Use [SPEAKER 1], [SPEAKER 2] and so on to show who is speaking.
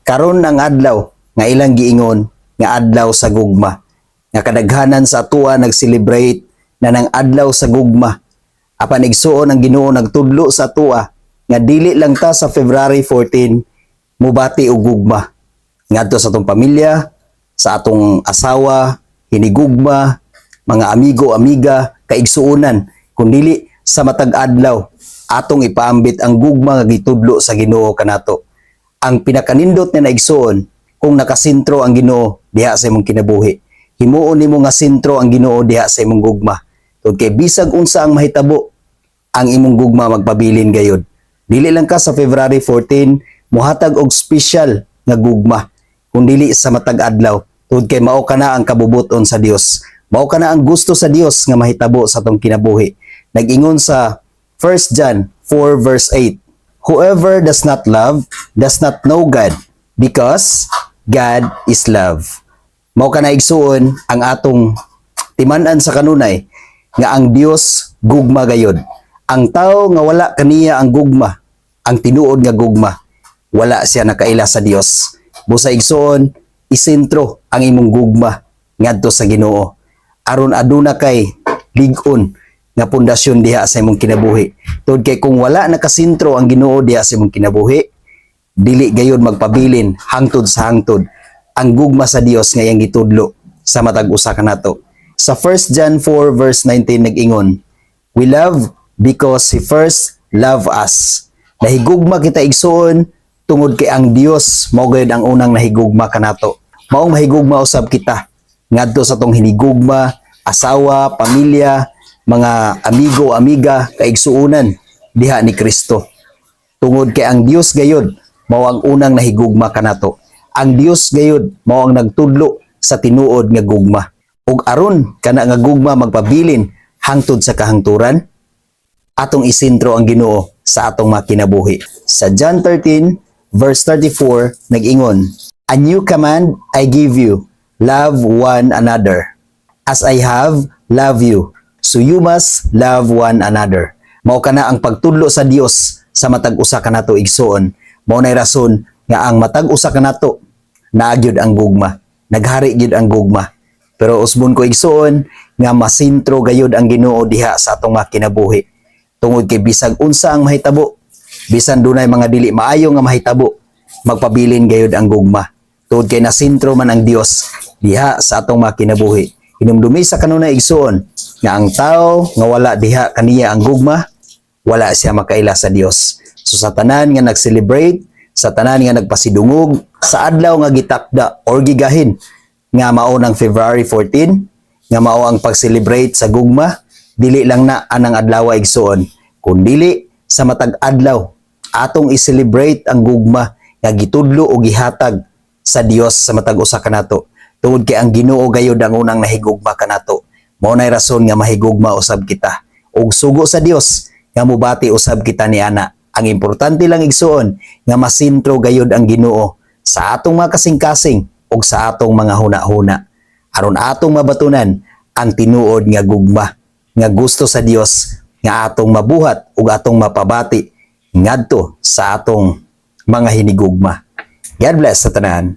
[SPEAKER 1] Karon ang adlaw nga ilang giingon nga adlaw sa gugma. Nga kadaghanan sa atoa nag-celebrate na ng adlaw sa gugma. Apan, igsuon, ang Ginoo nagtudlo sa atoa nga dili lang ta sa February 14 mubati og gugma ngadto sa atong pamilya, sa atong asawa, hinigugma, mga amigo, amiga, kaigsuonan, kundili sa matag adlaw atong ipaambit ang gugma nga gitudlo sa Ginoo kanato. Ang pinakanindot nga naigsuon, kung nakasentro ang Ginoo diha sa imong kinabuhi. Himuon nimo nga sentro ang Ginoo diha sa imong gugma. Tungod kay bisag unsa ang mahitabo, ang imong gugma magpabilin gayod. Dili lang ka sa February 14 muhatag og special nga gugma, kundili sa matag adlaw. Tungod kay mao kana ang kabubuton sa Dios. Mao kana ang gusto sa Dios nga mahitabo sa atong kinabuhi. Nag-ingon sa 1 John 4 verse 8, "Whoever does not love does not know God, because God is love." Mao kana, igsuon, ang atong timan-an sa kanunay nga ang Dios gugma gayod. Ang tao nga wala kaniya ang gugma, ang tinuod nga gugma, wala siya nakaila sa Dios. Busa, igsuon, isentro ang imong gugma ngadto sa Ginoo aron aduna kay lig-on nga pundasyon diha sa imong kinabuhi. Tungod kay kung wala nakasentro ang Ginoo diha sa imong kinabuhi, dili gayod magpabilin hangtod sa hangtod ang gugma sa Dios nga iyang gitudlo sa matag usa kanato. Sa 1 John 4 verse 19 nag-ingon, "We love because He first loved us." Nahigugma kita, igsuon, tungod kay ang Dios mao gayud ang unang nahigugma kanato. Maong mahigugma usab kita ngadto sa atong hinigugma, asawa, pamilya, mga amigo, amiga, kaigsuonan diha ni Kristo. Tungod kay ang Dios gayud mao ang unang nahigugma kanato. Ang Dios gayud mao ang nagtudlo sa tinuod nga gugma. Ug aron kana nga gugma magpabilin hangtod sa kahangturan, atong isentro ang Ginoo sa atong mga kinabuhi. Sa John 13 verse 34 nag-ingon, "A new command I give you, love one another. As I have loved you, so you must love one another." Mao kana ang pagtudlo sa Dios sa matag usa kanato, igsuon. Mao nay rason nga ang matag usa kanato naa gyud ang gugma. Naghari gyud ang gugma. Pero usbon ko, igsuon, nga masintro gayud ang Ginoo diha sa atong mga kinabuhi. Tungod kay bisag unsa ang mahitabo, bisan dunay mga dili maayo nga mahitabo, magpabilin gayud ang gugma. Tungod kay nasintro man ang Dios diha sa atong mga kinabuhi. Hinumdumi sa kanunay, igsuon, nga ang tao nga wala diha kaniya ang gugma, wala siya makaila sa Dios. So sa tanan nga nag-celebrate, sa tanan nga nagpasidungog sa adlaw nga gitakda or gigahin nga mao ng February 14, nga mao ang pag-celebrate sa gugma, dili lang na anang adlaw, igsuon, kundili sa matag adlaw atong i-celebrate ang gugma nga gitudlo o gihatag sa Dios sa matag usa kanato. Tungod kay ang Ginoo gayud ang unang nahigugma kanato. Mao nay rason nga mahigugma usab kita. Ug sugo sa Dios nga mubati usab kita ni ana. Ang importante lang, igsuon, nga masintro gayud ang Ginoo sa atong mga kasing-kasing ug sa atong mga huna-huna aron atong mabatunan ang tinuod nga gugma nga gusto sa Dios nga atong mabuhat ug atong mapabati ngadto sa atong mga hinigugma. God bless sa tanan.